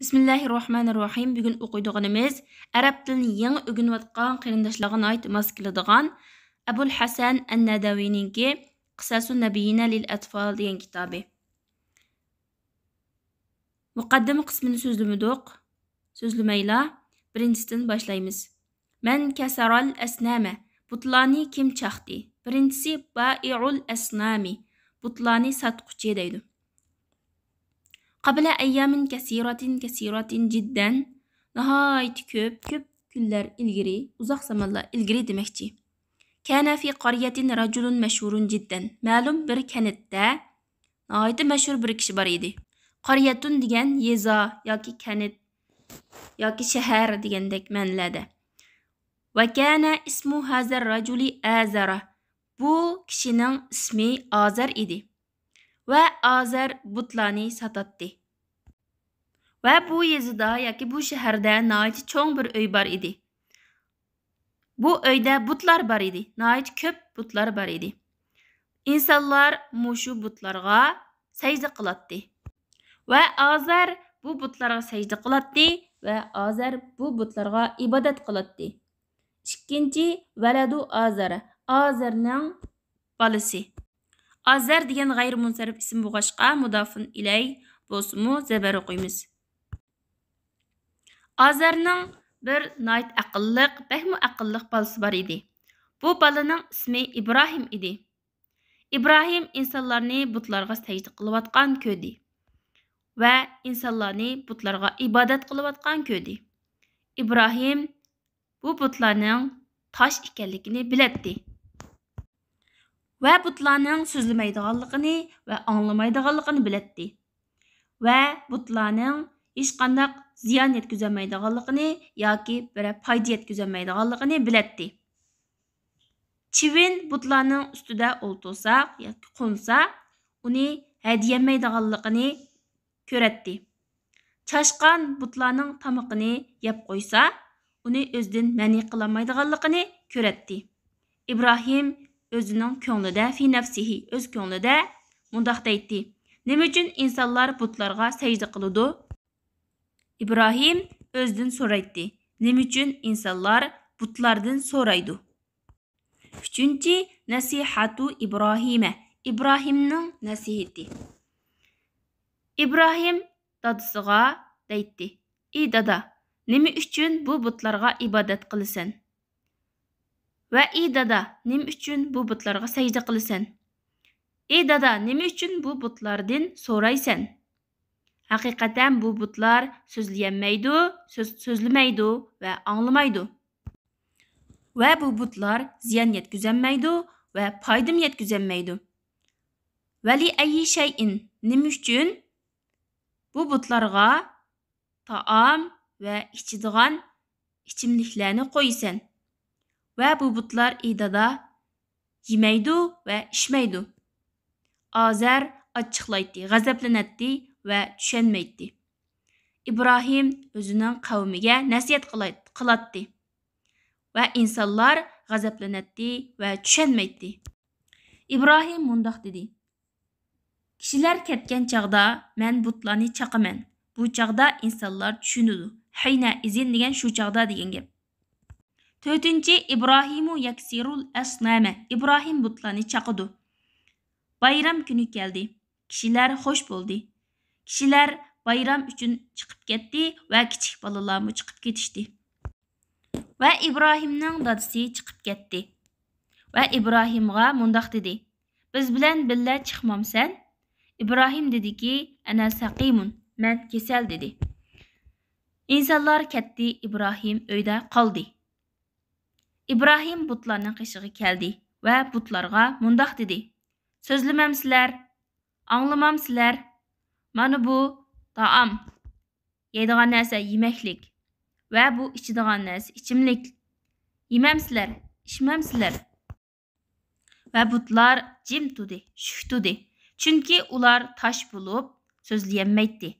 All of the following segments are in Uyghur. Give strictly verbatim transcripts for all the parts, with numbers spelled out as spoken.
بىسمىللاھىررەھمانىررەھىم. بۈگۈن ئوقۇيدىغىنىمىز ئەرەب تىلىنى يېڭى ئۆگىنىۋاتقان قېرىنداشلارغا ناھايىتى ماس كېلىدىغان ئەبۇل ھەسەن ئەننەدەۋىنىڭكى قىسەسۇن نەبىييىنە لىل ئەتفال دېگەن كىتابى. مۇقەددىمە قىسمىنى سۆزلىمىدۇق. سۆزلىمەيلا، بىرىنچىسىدىن باشلايمىز. مەن كەسەرەل ئەسنامە، بۇتلارنى كىم چاقتى؟ بىرىنچىسى بائىئۇل ئەسنامى، بۇتلارنى ساتقۇچى دەيدۇ. قەبلە ئەييامىن كەسىراتىن كەسىراتىن جىددەن، ناھايىتى كۆپ، كۆپ كۈنلەر ئىلگىرى، ئۇزاق زامانلار ئىلگىرى دېمەكچى. كانە فى قاريەتىن راجۇلۇن مەشھۇرۇن جىددەن، مەلۇم بىر كەنتتە ناھايىتى مەشھۇر بىر كىشى بار ئىدى. قاريەتۇن دېگەن يېزا ياكى كەنت ياكى شەھەر دېگەندەك مەنىلەردە. ۋە كانە ئىسمۇ ھازەر راجۇلى ئازەرە، بۇ كىشىنىڭ ئىسمى ئازەر ئىدى. ۋە ئازەر بۇتلارنى ساتاتتى. ۋە بۇ يېزىدا ياكى بۇ شەھەردە ناھايىتى چوڭ بىر ئۆي بار ئىدى. بۇ ئۆيدە بۇتلار بار ئىدى، ناھايىتى كۆپ بۇتلار بار ئىدى. ئىنسانلار مۇشۇ بۇتلارغا سەجدە قىلاتتى. ۋە ئازەر بۇ بۇتلارغا سەجدە قىلاتتى ۋە ئازەر بۇ بۇتلارغا ئىبادەت قىلاتتى. ئىككىنچى، ۋەلەدۇ ئازەر، ئازەرنىڭ بالىسى. ئازەر دېگەن غەيرىي مۇنسەرىپ ئىسىم بولغاچقا، مۇدافۇن ئىلەي بولسىمۇ زەبەر ئوقۇيمىز. ئازەرنىڭ بىر ناھايىتى ئەقىللىق، بەكمۇ ئەقىللىق بالىسى بار ئىدى. بۇ بالىنىڭ ئىسمى ئىبراھىم ئىدى. ئىبراھىم ئىنسانلارنى بۇتلارغا سەجدە قىلىۋاتقان كۆردى ۋە ئىنسانلارنى بۇتلارغا ئىبادەت قىلىۋاتقان كۆردى. ئىبراھىم بۇ بۇتلارنىڭ تاش ئىكەنلىكىنى بىلەتتى. ۋە بۇتلارنىڭ سۆزلىمەيدىغانلىقىنى ۋە ئاڭلىمايدىغانلىقىنى بىلەتتى. ۋە بۇتلارنىڭ ھېچقانداق زىيان يەتكۈزەلمەيدىغانلىقىنى ياكى بىرەر پايدا يەتكۈزەلمەيدىغانلىقىنى بىلەتتى. چىۋىن بۇتلارنىڭ ئۈستىدە ئولتۇرسا ياكى قونسا، ئۇنى ھەيدىيەلمەيدىغانلىقىنى كۆرەتتى. چاشقان بۇتلارنىڭ تامىقىنى يەپ قويسا، ئۇنى ئۆزىدىن مەنئى قىلالمايدىغانلىقىنى كۆرەتتى. ئىبراھىم ئۆزىنىڭ كۆڭلىدە، فى نەفسىھى، ئۆز كۆڭلىدە مۇنداق دەيتتى: «نېمە ئۈچۈن ئىنسانلار بۇتلارغا سەجدە قىلىدۇ؟» ئىبراھىم ئۆزىدىن سورايتتى: «نېمە ئۈچۈن ئىنسانلار بۇتلاردىن سورايدۇ؟» ئۈچىنچى، نەسىھەتۇ ئىبراھىمە، ئىبراھىمنىڭ نەسىھىتى. ئىبراھىم دادىسىغا دەيتتى: «ئى دادا، نېمە ئۈچۈن بۇ بۇتلارغا ئىبادەت قىلىسەن؟ ۋە ئى دادا، نېمە ئۈچۈن بۇ بۇتلارغا سەجدە قىلىسەن؟ ئى دادا، نېمە ئۈچۈن بۇ بۇتلاردىن سورايسەن؟ ھەقىقەتەن بۇ بۇتلار سۆزلىيەلمەيدۇ، سۆز، سۆزلىمەيدۇ ۋە ئاڭلىمايدۇ. ۋە بۇ بۇتلار زىيان يەتكۈزەلمەيدۇ ۋە پايدىمۇ يەتكۈزەلمەيدۇ. ۋەلى ئەيي شەيئىن، نېمە ئۈچۈن بۇ بۇتلارغا تائام ۋە ئىچىدىغان ئىچىملىكلەرنى قويىسەن؟ ۋە بۇ بۇتلار، ئى دادا، يېمەيدۇ ۋە ئىچمەيدۇ.» ئازەر ئاچچىقلايتتى، غەزەپلىنەتتى ۋە چۈشەنمەيتتى. ئىبراھىم ئۆزىنىڭ قەۋمىگە نەسىھەت قىلايت-، قىلاتتى ۋە ئىنسانلار غەزەپلىنەتتى ۋە چۈشەنمەيتتى. ئىبراھىم مۇنداق دېدى: «كىشىلەر كەتكەن چاغدا مەن بۇتلارنى چاقىمەن. بۇ چاغدا ئىنسانلار چۈشىنىدۇ.» ھەينە ئىزىن دېگەن شۇ چاغدا دېگەن گەپ. تۆتىنچى، ئىبراھىمۇ يەكسىرۇل ئەسنامە، ئىبراھىم بۇتلارنى چاقىدۇ. بايرام كۈنى كەلدى. كىشىلەر خوش بولدى. كىشىلەر بايرام ئۈچۈن چىقىپ كەتتى ۋە كىچىك بالىلارمۇ چىقىپ كېتىشتى. ۋە ئىبراھىمنىڭ دادىسى چىقىپ كەتتى ۋە ئىبراھىمغا مۇنداق دېدى: «بىز بىلەن بىللە چىقمامسەن؟» ئىبراھىم دېدىكى: «ئەنە سەقىمۇن، مەن كېسەل» دېدى. ئىنسانلار كەتتى، ئىبراھىم ئۆيدە قالدى. ئىبراھىم بۇتلارنىڭ قېشىغا كەلدى ۋە بۇتلارغا مۇنداق دېدى: «سۆزلىمەمسىلەر؟ ئاڭلىمامسىلەر؟ مانا بۇ تائام، يەيدىغان نەرسە يېمەكلىك، ۋە بۇ ئىچىدىغان نەرسە ئىچىملىك. يېمەمسىلەر؟ ئىچمەمسىلەر؟» ۋە بۇتلار جىم تۇردى، شۈك تۇردى، چۈنكى ئۇلار تاش بولۇپ سۆزلىيەلمەيتتى.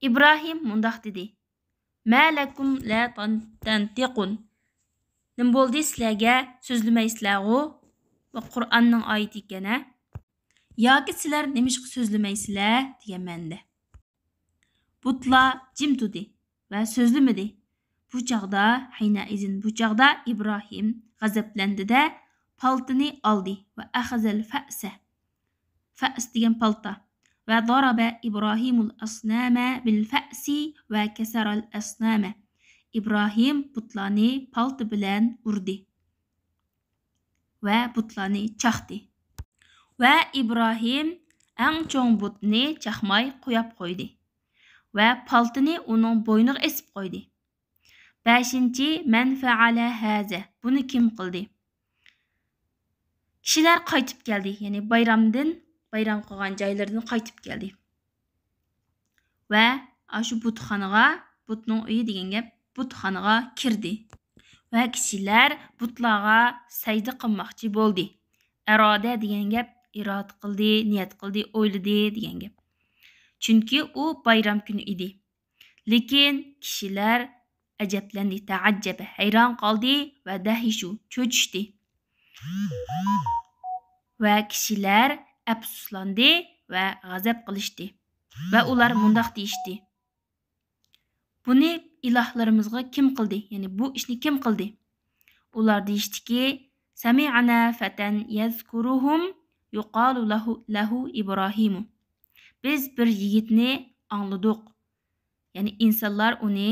ئىبراھىم مۇنداق دېدى: «مە لەكۇم لا تەن-، تەنتىقۇن؟ نېمە بولدى سىلەرگە، سۆزلىمەيسىلەرغۇ؟» ۋە قۇرئاننىڭ ئايىتى ئىكەن ھە. ياكى سىلەر نېمىشقا سۆزلىمەيسىلەر دېگەن مەنىدە. بۇتلار جىم تۇردى ۋە سۆزلىمىدى. بۇ چاغدا، حينئذ، بۇ چاغدا ئىبراھىم غەزەپلەندى-دە، پالتىنى ئالدى ۋە أخذ الفأس، فأس دېگەن پالتا، وضرب إبراهيم الأصنام بالفأس وكسر الأصنام. ئىبراھىم بۇتلارنى پالتا بىلەن ئۇردى ۋە بۇتلارنى چاقتى. ۋە ئىبراھىم ئەڭ چوڭ بۇتنى چاقماي قوياپ قويدى. ۋە پالتىنى ئۇنىڭ بوينىغا ئېسىپ قويدى. بەشىنچى، من فعل هذا، بۇنى كىم قىلدى؟ كىشىلەر قايتىپ كەلدى، يەنى بايرامدىن، بايرام قىلغان جايلىرىدىن قايتىپ كەلدى. ۋە ئاشۇ بۇتخانىغا، بۇتنىڭ ئۆيى دېگەن گەپ، بۇتخانىغا كىردى. ۋە كىشىلەر بۇتلارغا سەجدە قىلماقچى بولدى. ئەرادە دېگەن گەپ، ئىرادە قىلدى، نىيەت قىلدى، ئويلىدى دېگەن گەپ. چۈنكى ئۇ بايرام كۈنى ئىدى. لېكىن كىشىلەر ئەجەبلەندى، تەئەججەبە، ھەيران قالدى ۋە دەھىشۇ، چۆچۈشتى. ۋە كىشىلەر ئەپسۇسلاندى ۋە غەزەپ قىلىشتى. ۋە ئۇلار مۇنداق دېيىشتى: بۇنى ئىلاھلىرىمىزغا كىم قىلدى؟ يەنى بۇ ئىشنى كىم قىلدى؟ ئۇلار دېيىشتىكى، سمعنا فتى يذكرهم يقال له، له إبراهيم. بىز بىر يىگىتنى ئاڭلىدۇق. يەنى ئىنسانلار ئۇنى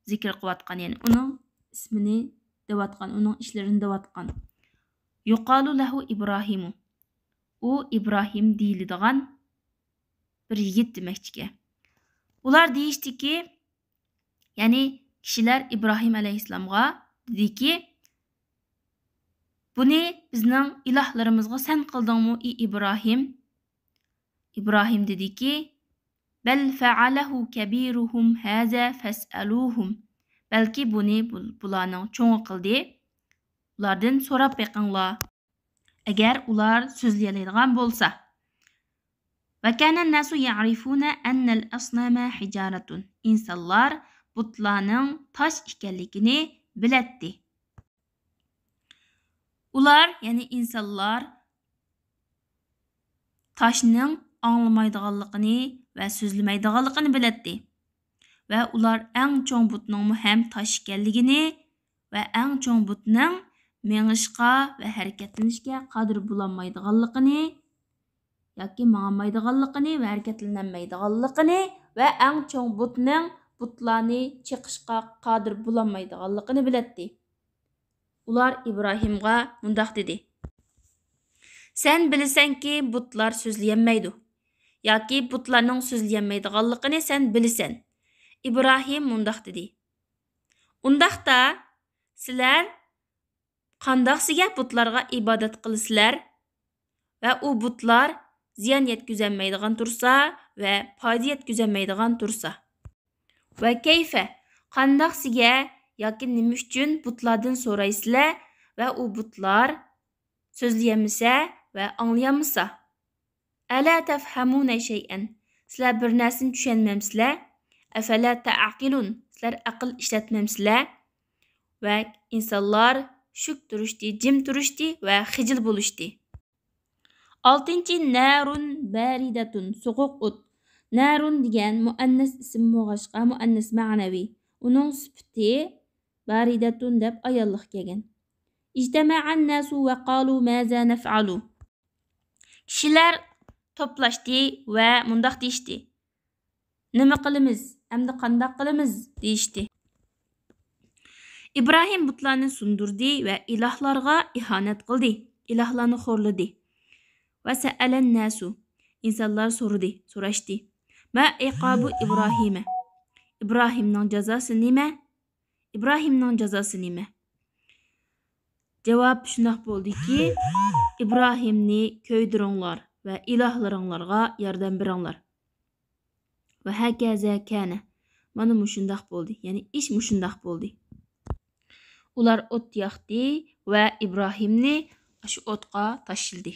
زىكىر قىلىۋاتقان، يەنى ئۇنىڭ ئىسمىنى دەۋاتقان، ئۇنىڭ ئىشلىرىنى دەۋاتقان. يقال له إبراهيم. ئۇ ئىبراھىم دېيىلىدىغان بىر يىگىت دېمەكچىكەن. ئۇلار دېيىشتىكى، يەنى كىشىلەر ئىبراھىم ئەلەيھىسسالامغا دېدىكى، بۇنى بىزنىڭ ئىلاھلىرىمىزغا سەن قىلدىڭمۇ، ئى ئىبراھىم؟ ئىبراھىم دېدىكى، بل فعله كبيرهم هذا فاسألوهم. بەلكى بۇنى بۇ-، بۇلارنىڭ چوڭى قىلدى. ئۇلاردىن سوراپ بېقىڭلار. ئەگەر ئۇلار سۆزلىيەلەيدىغان بولسا. وكان الناس يعرفون أن الأصنام حجارة. ئىنسانلار بۇتلارنىڭ تاش ئىكەنلىكىنى بىلەتتى. ئۇلار، يەنى ئىنسانلار تاشنىڭ ئاڭلىمايدىغانلىقىنى ۋە سۆزلىمەيدىغانلىقىنى بىلەتتى. ۋە ئۇلار ئەڭ چوڭ بۇتنىڭمۇ ھەم تاش ئىكەنلىكىنى ۋە ئەڭ چوڭ بۇتنىڭ مېڭىشقا ۋە ھەرىكەتلىنىشكە قادىر بولالمايدىغانلىقىنى، ياكى ماڭالمايدىغانلىقىنى ۋە ھەرىكەتلىنەلمەيدىغانلىقىنى ۋە ئەڭ چوڭ بۇتنىڭ بۇتلارنى چېقىشقا قادىر بولالمايدىغانلىقىنى بىلەتتى. ئۇلار ئىبراھىمغا مۇنداق دېدى: سەن بىلىسەنكى، بۇتلار سۆزلىيەلمەيدۇ، ياكى بۇتلارنىڭ سۆزلىيەلمەيدىغانلىقىنى سەن بىلىسەن. ئىبراھىم مۇنداق دېدى: ئۇنداقتا، سىلەر قانداقسىگە بۇتلارغا ئىبادەت قىلىسىلەر؟ ۋە ئۇ بۇتلار زىيان يەتكۈزەلمەيدىغان تۇرسا ۋە پايدا يەتكۈزەلمەيدىغان تۇرسا. ۋە كەيفە، قانداقسىگە ياكى نېمە ئۈچۈن بۇتلاردىن سورايسىلەر ۋە ئۇ بۇتلار سۆزلىيەلمىسە ۋە ئاڭلىيالمىسا؟ ألا تفهمون شيئا، سىلەر بىر نەرسىنى چۈشەنمەمسىلەر؟ أفلا تعقلون، سىلەر ئەقىل ئىشلەتمەمسىلەر؟ ۋە ئىنسانلار شۈك تۇرۇشتى، جىم تۇرۇشتى ۋە خىجىل بولۇشتى. ئالتىنچى، نار باردة، سوغۇق ئوت. نار دېگەن مۇئەننەس ئىسىم بولغاچقا، مۇئەننەس مەنەۋى. ئۇنىڭ سۈپىتى باردة دەپ ئاياللىق كەلگەن. اجتمع الناس وقالوا ماذا نفعل. كىشىلەر توپلاشتى ۋە مۇنداق دېيىشتى: نېمە قىلىمىز؟ ئەمدى قانداق قىلىمىز؟ دېيىشتى. ئىبراھىم بۇتلارنى سۇندۇردى ۋە ئىلاھلارغا ئىھانەت قىلدى، ئىلاھلارنى خورلىدى. وسأل الناس، ئىنسانلار سورىدى، سوراشتى. ما عقاب إبراهيم؟ ئىبراھىمنىڭ جازاسى نېمە؟ ئىبراھىمنىڭ جازاسى نېمە؟ جاۋاب شۇنداق بولدىكى، ئىبراھىمنى كۆيدۈرۈڭلار ۋە ئىلاھلىرىڭلارغا ياردەم بېرىڭلار. وهكذا كان. مانا مۇشۇنداق بولدى، يەنى ئىش مۇشۇنداق بولدى. ئۇلار ئوت ياقتى ۋە ئىبراھىمنى ئاشۇ ئوتقا تاشلىدى.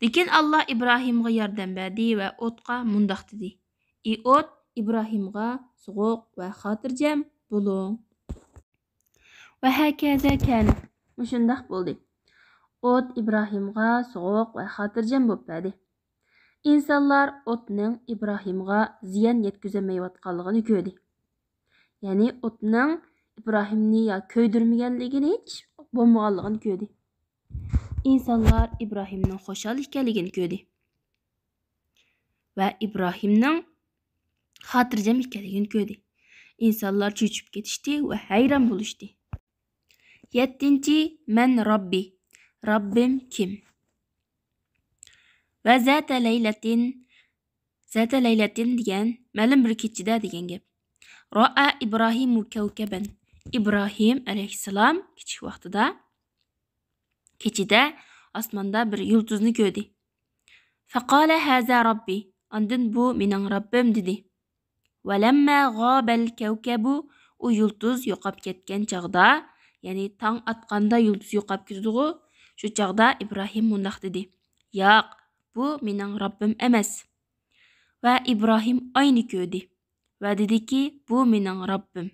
لېكىن ئاللا ئىبراھىمغا ياردەم بەردى ۋە ئوتقا مۇنداق دېدى: ئى ئوت، ئىبراھىمغا سوغۇق ۋە خاتىرجەم بولۇڭ. وهكذا كان. مۇشۇنداق بولدى. ئوت ئىبراھىمغا سوغۇق ۋە خاتىرجەم بولۇپ بەردى. ئىنسانلار ئوتنىڭ ئىبراھىمغا زىيان يەتكۈزەلمەيۋاتقانلىقىنى كۆردى. يەنى ئوتنىڭ ئىبراھىمنى يا كۆيدۈرمىگەنلىكىنى، ھېچ بولمىغانلىقىنى كۆردى. ئىنسانلار ئىبراھىمنىڭ خۇشال ئىكەنلىكىنى كۆردى. ۋە ئىبراھىمنىڭ خاتىرجەم ئىكەنلىكىنى كۆردى. ئىنسانلار چۆچۈپ كېتىشتى ۋە ھەيران بولۇشتى. يەتتىنچى، مەن رەببى، رەببىم كىم؟ ۋە زاتە لەيلەتىن، زاتە لەيلەتىن دېگەن مەلۇم بىر كېچىدە دېگەن گەپ. رائا ئىبراھىمۇ كەۋكەبەن. ئىبراھىم ئەلەيھىسسالام كىچىك ۋاقتىدا كېچىدە ئاسماندا بىر يۇلتۇزنى كۆردى. فقال هذا ربي، ئاندىن بۇ مېنىڭ رەببىم دېدى. ولما غاب الكوكب، ئۇ يۇلتۇز يوقاپ كەتكەن چاغدا، يەنى تاڭ ئاتقاندا يۇلتۇز يوقاپ كېتىدىغۇ، شۇ چاغدا ئىبراھىم مۇنداق دېدى: ياق، بۇ مېنىڭ رەببىم ئەمەس. ۋە ئىبراھىم ئاينى كۆردى ۋە دېدىكى، بۇ مېنىڭ رەببىم.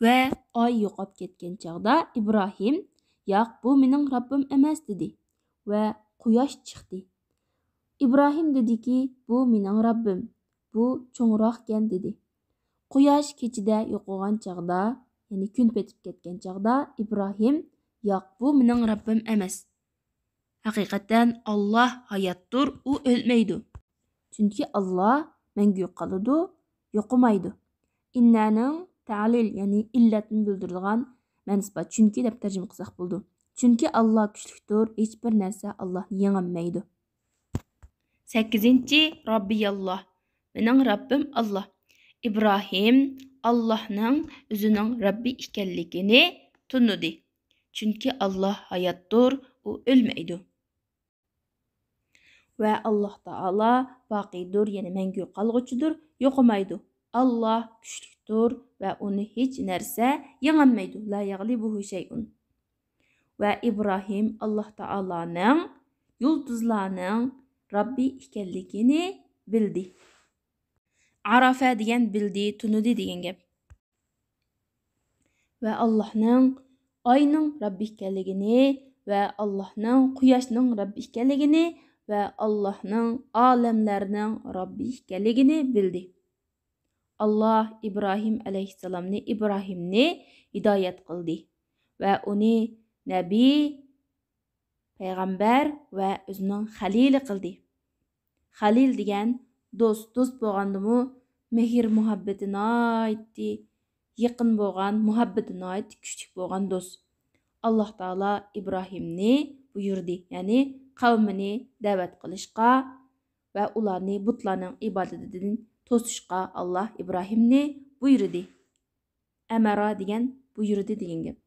ۋە ئاي يوقاپ كەتكەن چاغدا ئىبراھىم، ياق، بۇ مېنىڭ رەببىم ئەمەس دېدى. ۋە قۇياش چىقتى. ئىبراھىم دېدىكى، بۇ مېنىڭ رەببىم، بۇ چوڭراقكەن دېدى. قۇياش كېچىدە يوقىغان چاغدا، يەنى كۈن پېتىپ كەتكەن چاغدا ئىبراھىم، ياق، بۇ مېنىڭ رەببىم ئەمەس. ھەقىقەتەن ئاللاھ ھاياتتۇر، ئۇ ئۆلمەيدۇ. چۈنكى ئاللاھ مەڭگۈ قالىدۇ، يوقىمايدۇ. ئىننانىڭ تەلىل، يەنى ئىللەتنى بىلدۈرىدىغان مەنىسى بار. چۈنكى دەپ تەرجىمە قىلساق بولىدۇ. چۈنكى ئاللاھ كۈچلۈكتۇر، ھېچبىر نەرسە ئاللاھنى يېڭەلمەيدۇ. سەككىزىنچى، رەببىياللاھ، مېنىڭ رەببىم ئاللاھ. ئىبراھىم ئاللاھنىڭ ئۆزىنىڭ رەببى ئىكەنلىكىنى تونۇدى. چۈنكى ئاللاھ ھاياتتۇر، ئۇ ئۆلمەيدۇ. ۋە ئاللاھ تائالا باقىيدۇر، يەنى مەڭگۈ قالغۇچىدۇر، يوقىمايدۇ. ئاللاھ كۈچلۈكتۇر ۋە ئۇنى ھېچ نەرسە يېڭەلمەيدۇ. لا يەغلىبۇھۇ شەيئۇن. ۋە ئىبراھىم ئاللاھ تائالانىڭ يۇلتۇزلارنىڭ رەببى ئىكەنلىكىنى بىلدى. ئارافە دېگەن بىلدى، تونۇدى دېگەن گەپ. ۋە ئاللاھنىڭ ئاينىڭ رەببى ئىكەنلىكىنى ۋە ئاللاھنىڭ قۇياشنىڭ رەببى ئىكەنلىكىنى ۋە ئاللاھنىڭ ئالەملەرنىڭ رەببى ئىكەنلىكىنى بىلدى. ئاللاھ ئىبراھىم ئەلەيھىسسالامنى، ئىبراھىمنى ھىدايەت قىلدى ۋە ئۇنى نەبىي، پەيغەمبەر ۋە ئۆزىنىڭ خەلىلى قىلدى. خەلىل دېگەن دوست، دوست بولغاندىمۇ مېھىر مۇھەببىتى ناھايىتى يېقىن بولغان، مۇھەببىتى ناھايىتى كۈچلۈك بولغان دوست. ئاللاھ تائالا ئىبراھىمنى بۇيرۇدى، يەنى قەۋمىنى دەۋەت قىلىشقا ۋە ئۇلارنى بۇتلارنىڭ ئىبادىتىدىن توسۇشقا ئاللاھ ئىبراھىمنى بۇيرۇدى. ئەمەرا دېگەن بۇيرۇدى دېگەن گەپ.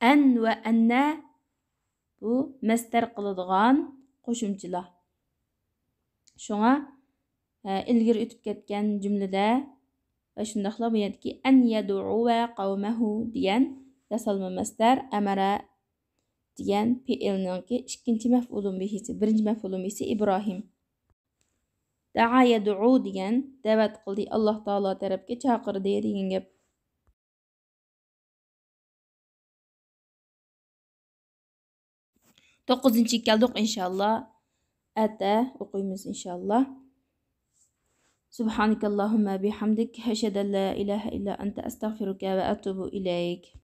ئەن ۋە ئەننە بۇ مەستەر قىلىدىغان قوشۇمچىلار. شۇڭا، ئە، ئىلگىرى ئۆتۈپ كەتكەن جۈملىدە ۋە شۇنداقلا بۇ يەردىكى ئەن يەدئۇ ۋە قەۋمەھۇ دېگەن ياسالما مەستەر ئەمەرە دېگەن پېئىلنىڭكى ئىككىنچى مەفئۇلۇن بىھىسى، بىرىنچى مەفئۇلۇن بىھىسى ئىبراھىم. دەئا يەدئۇ دېگەن دەۋەت قىلدى، ئاللاھ تائالا تەرەپكە چاقىردى دېگەن گەپ. توققۇزىنچىگە كەلدۇق، ئىنشاللا. ئەتە ئوقۇيمىز، ئىنشاللا. سبحانك اللهم بحمدك، أشهد أن لا إله إلا أنت، أستغفرك وأتوب إليك.